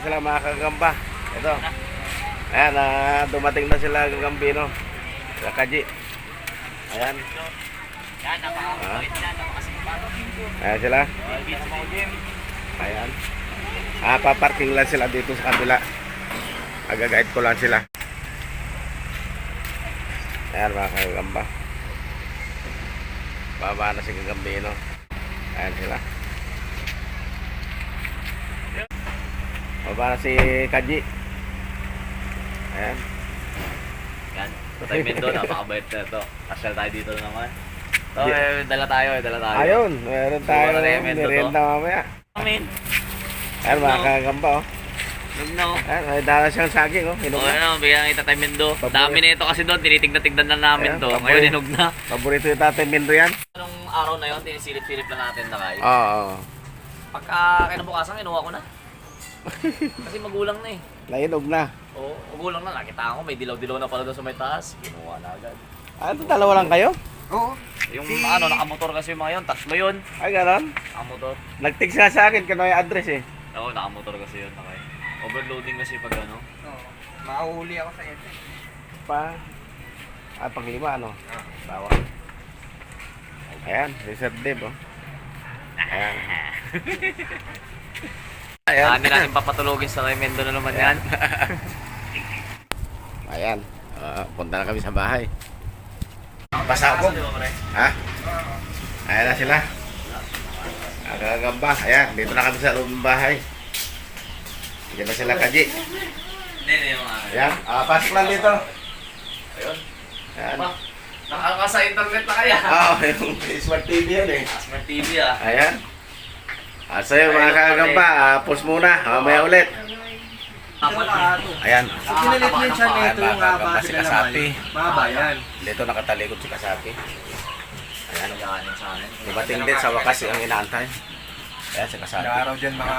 Ayan sila mga kagamba. Ito. Ayan, dumating na sila gagambino. Sa Kaji. Ayan. Yan, napakabait yan. Napakasimpano. Ayan sila. Ayan. Paparking lang sila dito sa kabila. Agagait ko lang sila. Ayan mga kagamba. Baba na si gagambino. Ayan sila. Baba na si Kaji. Ayan. Yan. Tayo Mendo, napakabait na ito. Pasyal tayo dito naman. So, dala tayo. Ayun, meron tayo. Siguro na yung Mendo to. Merienda mamaya. Amin. Ayan mga kagamba oh. Lugno. Ayan, may dala siyang saging oh. Hinog Okay na. na, bigyan kita tayo Mendo. Paborito. Dami na ito kasi doon, tinitignan na namin Ayan, to. paborito. Ngayon hinog na. Paborito yung tatay Mindo yan. Anong araw na yun, tinisilip-silip na natin na kayo. Oo. Pagka kinabukasan, kinuha ko na. Kasi magulang na eh. Nainog na. Oo, magulang na. Nakita ko, may dilaw-dilaw na pala doon sa may taas. Kinuha na agad. Ito dalawa lang kayo? Oo. Yung nakamotor kasi yung mga yun, tatlo yun. Ay ganon. Nakamotor. Nag-text nga sa akin kano yung address eh. Oo, nakamotor kasi yun. Overloading kasi pag ano. Oo. Mauuli ako sa ete. Pang-5 ano? Bawa. Ayan, reserve Dave oh. Ayan. Ayan. Hindi natin papatulogin sa Mendo na naman yan. Ayan. Punta na kami sa bahay. Pasabog. Ha? Ayan na sila. Agagamba. Ayan, dito na kami sa loob ng bahay. Diyan na sila Kaji. Hindi yung Ayan, pasok lang dito. Ayun. Ayan. Nakakasa internet na kaya. Oo, yung Smart TV yan eh. Smart TV ah. Ayan. Sa'yo mga kagamba, pause muna. Mamaya ulit. Ayan. Pag ginalit mo yung chan na ito, yung haba Si sila Kasapi. naman. Mahaba yan. Dito nakatalikod si Kasapi. Ayan, yan sa amin. Dumating din sa wakas ang inaantay. Ayan si Kasapi. Araw dyan mga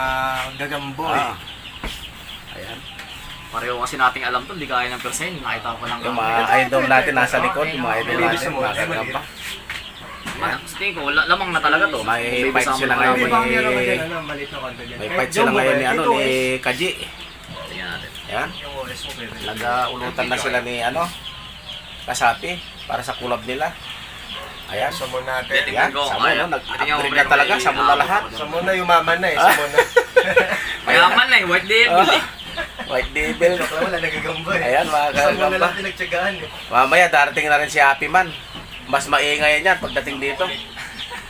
gagamboy. Ayan. Pareho kasi nating alam to, hindi kaya ng persen. Nakita ko lang. Yung mga idol natin nasa likod, yung mga idol natin, mga kagamba. Tingin ko, lamang na talaga to. May fight sila May ngayon bang meron ka ni... dyan, ano, malit na konto dyan. May fight sila ngayon ni ano, ni Kaji. Tingnan natin. Ayan. Yung OS mo, pwede. Nag-ulutan na sila ni ano, Kasapi, para sa kulab nila. Ayan. Samon natin. Yan, Samon, no? Nag-upgrade na talaga, Samon na lahat. Samon na, yumaman na eh. Samon na. Mayaman na eh, white devil eh. White Devil. Joke lang, wala nagagamboy. Ayan, mga Samon na kagamba. lang pinagtsagaan eh. Mamaya, darating na rin si Happy Man. Mas maingay yan pagdating dito.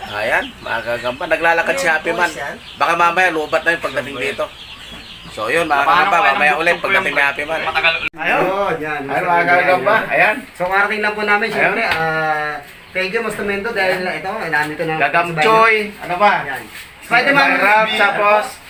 Ayan, mga kagamba. Naglalakad si Happy Man. Baka mamaya, lubat na yung pagdating dito. So yun, mga kagamba, mamaya ulit pagdating ni Happy Man. Matagal. Ayun, yan. ayun mga kagamba. Ayan. So, karating lang po namin, Ayun. syempre, thank you, Mr. Mendo, dahil ito, nandito na. Gagamchoy. Ano ba? Yan. Spider-Man. Rap, tapos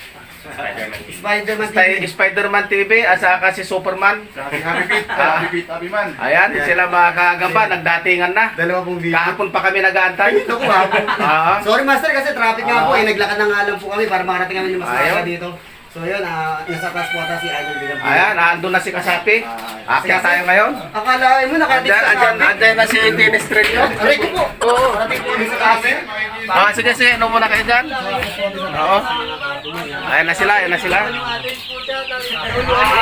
Spider-Man TV. Spider-Man TV, asaka si Superman. Happy man. Ayan, sila mga kagamba, nagdatingan na. Dalawa pong video. Kahapon pa kami nag-aantay. Ito po ha. Ah. Sorry, Master, kasi traffic nga po. Naglakad na nga lang po kami para makarating kami ng mas Ayun. maaga dito. So, yun, nasa class po ata si Idol Bigam. Ayan, andun na si Kasapi. Akyat tayo ngayon. Akala mo, nakarating Andyan na si Dennis Trillo. Aray ko po. Oo. Nakarating po kami sa class. Sige, ano muna kayo dyan? Oo. Ayan na sila, ayan na sila.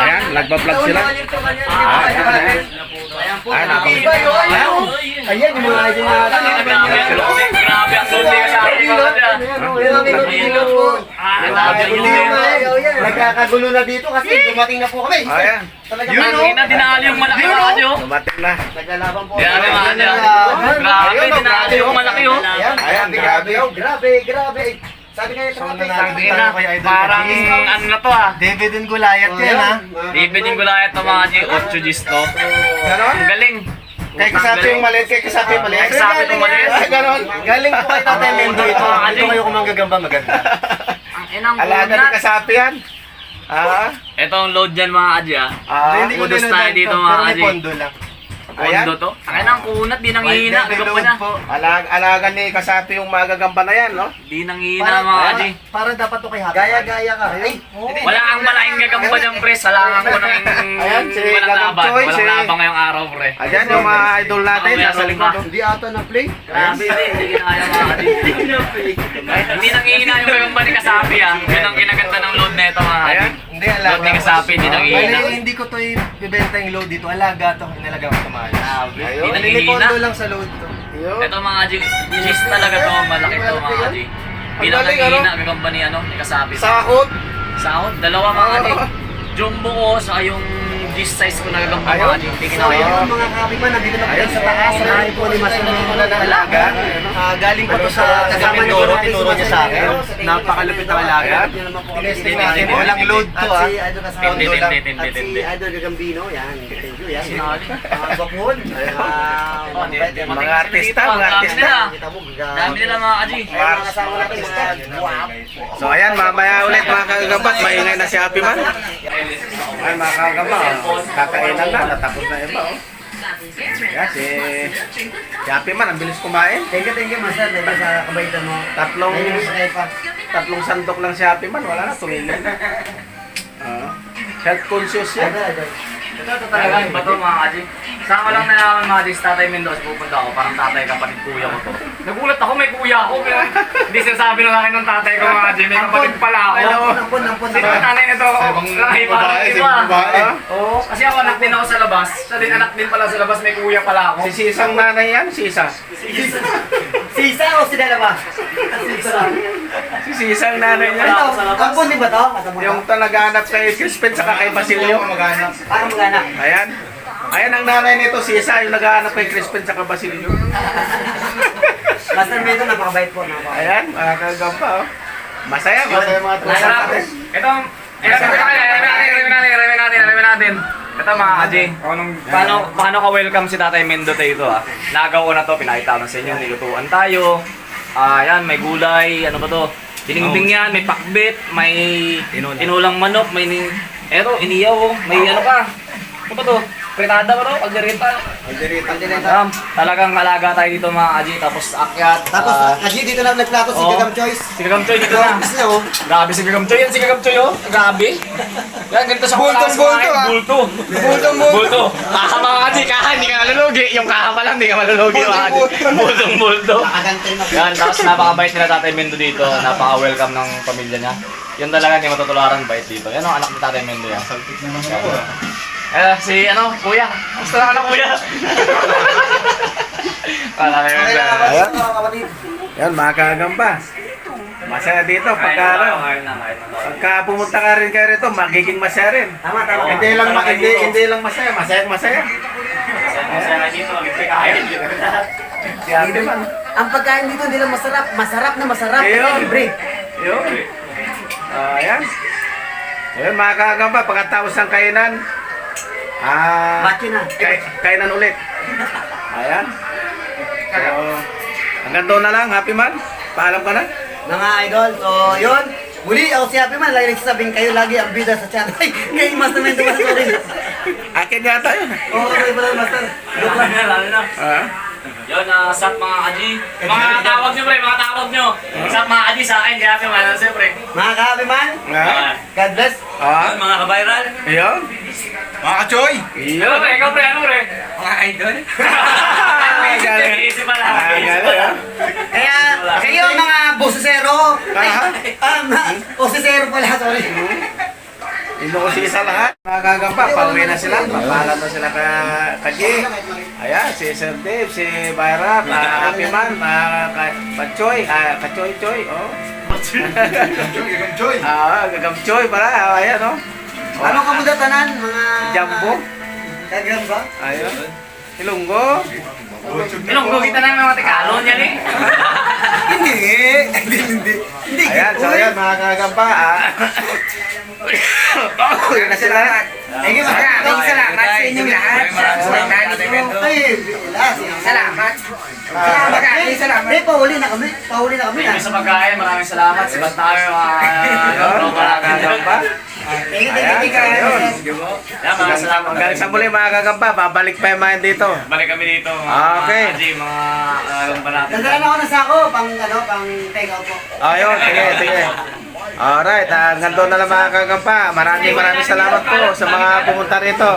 Ayan, nagbablog sila. Ayan, ayan. Ayan, ayan. Ayan, yung mga idol natin. Grabe ang sundi ka sa akin mga dyan. Nagkakagulo na dito kasi dumating na po kami. Ayan. Yun o. Dinali yung malaki yung radyo. Dumating na. Naglalaban po. Dinali mga dyan. Grabe, dinali yung malaki oh. Ayan, grabe. Grabe. Sabi nga Sabi na, parang ano na to ah. David and Goliath yan ha. David yung gulayat ng mga G8 G's to. Ganon? Ang galing. Kay Kasapi yung maliit, kay Kasapi yung maliit. Kay Kasapi yung maliit. Ay, ganon. Galing po kay Tatay Mendo ito. Dito kayo kumanggagamba maganda. Ang inang Alaga ni kunat. Kasapi yan. Ito ang load dyan mga Adji ah. Hindi ko Kudos din tayo dito mga pero may Adji. pondo lang. Ayan. Pondo to. Ang inang kunat, di nang hihina. Bigyan pa na. Alaga ni Kasapi yung magagamba na yan, no? Di nang hihina mga Adji. Para dapat to kay Happy. Gaya-gaya ka. Ay, Wala kang malaking gagamba dyan pre. Salangan ko ng Ayan, si walang Gagam laban. Choy, Walang si- laban ngayong araw pre. Ayan yung mga idol natin, Meron nasa likod. pa. hindi ata na-play. Grabe hindi ginaya mga Adji. Hindi nang hihina yung gagamba ni Kasapi ah. Yun ang kinaganda ng load na ito mga Adji. Ayan. Hindi, alaga. Load ni Kasapi, hindi nanghihina. Bali, hindi ko to ibibenta yung load dito. Alaga to. Inalaga ko ito mahal. Grabe. Ayun, Hindi nanghihina. nilikondo lang sa load to. Ito mga G, cheese talaga to, malaki to mga G. Bilang nanghihina, gagamba ni ni Kasapi. Sakot. Sahod, dalawa mga G. Jumbo ko, saka yung G's size ko nagagamba mga G. Hindi So, kinakaya. ayun mga kapiman, nandito na po sa taas. Ay po ni Master Mula na Alaga. Galing pa to sa taga Mindoro. Tinuro niya sa akin. Napakalupit ng alaga. Tinesting natin. Walang load to ah. Tindi, tindi, At tindi, si tindi. Idol Gagambino, yan. Thank you, yan. Sinali. Bapon. Mga artista, mga artista. Dami nila mga G. Mga kasama natin, mga guwapo. So ayan, mamaya ulit mga kagagambat, maingay na si Happy Man. Ayan mga kagagambat, kakainan na, natapos na iba. Yan, si Happy Man, ang bilis kumain. Thank you, Master. Thank you sa kabaitan mo. Tatlong, Thank you sa kayo pa. tatlong sandok lang si Happy Man, wala na, tumigil na. Health conscious yan. Idol. Ito talaga iba to mga G. Saan ko lang nalaman mga G, Tatay Mendoza, pupunta ako, parang tatay kapatid kuya ko to. Nagulat ako, may kuya ako, pero hindi sinasabi ng akin ng tatay ko mga G, may kapatid pala ako. Nampun. Sino ang nanay nito? Lahi parang iba. Oo, kasi ako anak din ako sa labas. Siya din anak din pala sa labas, may kuya pala ako. Si Sisang nanay yan, Sisa. Sisa o sinalaba? Sisa. Si Sisang nanay niya. Ampun din ba to? Yung talaga-hanap kay Crispin saka kay Basilio. Parang mag-anak. Ayan. Ayan ang nanay nito, Sisa, yung nag-aanap kay Crispin saka Basilio. Master Mendo, napakabait po. Ayan, mga kagamba, oh. Masaya mga tropa natin. Ito, review natin. Ito mga Aji, paano ka-welcome si Tatay Mendo dito ah. Nagaw ko na to, pinakita ko na sa inyo, nilutuan tayo. Ayan, may gulay, ano ba to? Dinigbing yan, may pakbit, may inulang manok, may iniyaw, may ano pa. Ano ba to? Pritada ba to? Alderita. Talagang alaga tayo dito mga Aji, tapos akyat. Tapos, Aji, dito na nagplato si Oo. Gagam Choice. Si Gagam Choy dito na. Gusto niyo? Grabe si Gagam Choy, yan si Gagam Choy oh. Grabe. Yan, ganito sa Bultong-bulto, ah. Bulto. Bulto. Kaha mga Aji, kaha, hindi ka malulugi. Yung kaha pa lang, hindi ka malulugi mga Aji. Bultong-bulto. Nakagantay na. Yan, tapos napakabait nila Tatay Mendo dito. Napaka-welcome ng pamilya niya. Yun talaga, hindi matutularan bait dito. Yan ang anak ni Tatay Mendo yan. Si kuya. Gusto na anak kuya. Wala kayo Ayan. Ayan. Mga kapatid. Yan, mga kagamba. Masaya dito, pagka pumunta ka rin kayo rito, magiging masaya rin. Tama. Hindi lang masaya, masaya. Masaya dito, magpipikain. Si Happy Man. Ang pagkain dito hindi lang masarap. Masarap na masarap. Ayun. Libre. Yun. Ayan. Ayun, mga kagamba, pagkatapos ng kainan, Bacho na. kainan ulit. Ayan. So, hanggang doon na lang, Happy Man. Paalam ka na. Mga idol, so yun. Muli ako si Happy Man. Lagi nagsasabing kayo lagi ang bida sa channel. Ay, kayo Master Mendo ba sa sorry? Akin yata yun. Oo, kayo pala Master. Joke lang. Lalo na. Yun, sat mga Aji. Mga tawag nyo, pre, mga tawag nyo. Sat mga Aji sa akin, kaya naman, siyempre. Mga ka-Happy Man, God bless. Mga ka-viral. Ayun. Mga kachoy! Ano, pre, ikaw, pre, ano, pre? Mga idol! Galing. Isip pala. Galing. Kaya, kayo mga bosesero. Bosesero pala, sorry. Inuusi sa lahat. Mga kagamba, pauwi na sila. Papalam na sila ka G. Ayan, si Sir Dave, si Bayrak, Happy Man, Kachoy, Kachoy-choy, oh. Kachoy! Gagamchoy pala, ayan, oh. Ano ka muna tanan, mga... Jambo. Kagram ba? Ayun. Ilonggo. Ilonggo kita na mga Tagalog yan eh. Hindi. Ayan, so ayan, mga kagamba, pauwi na sila. Thank you, maraming salamat sa inyong lahat. Salamat. Salamat. Pauli na kami. Thank you sa pagkain, maraming salamat. Sibat tayo, tropa Mga natin. kagamba. Thank Ayan, you. ayun. Yan, maraming salamat. Hanggang sa muli mga kagamba, babalik pa yung mga dito. Balik kami dito, Okay. Aji, mga gamba natin. Nandalan ako ng sako, pang take out po. Ayun, sige. Alright, hanggang doon na lang mga kagamba. Maraming salamat po sa mga pumunta rito.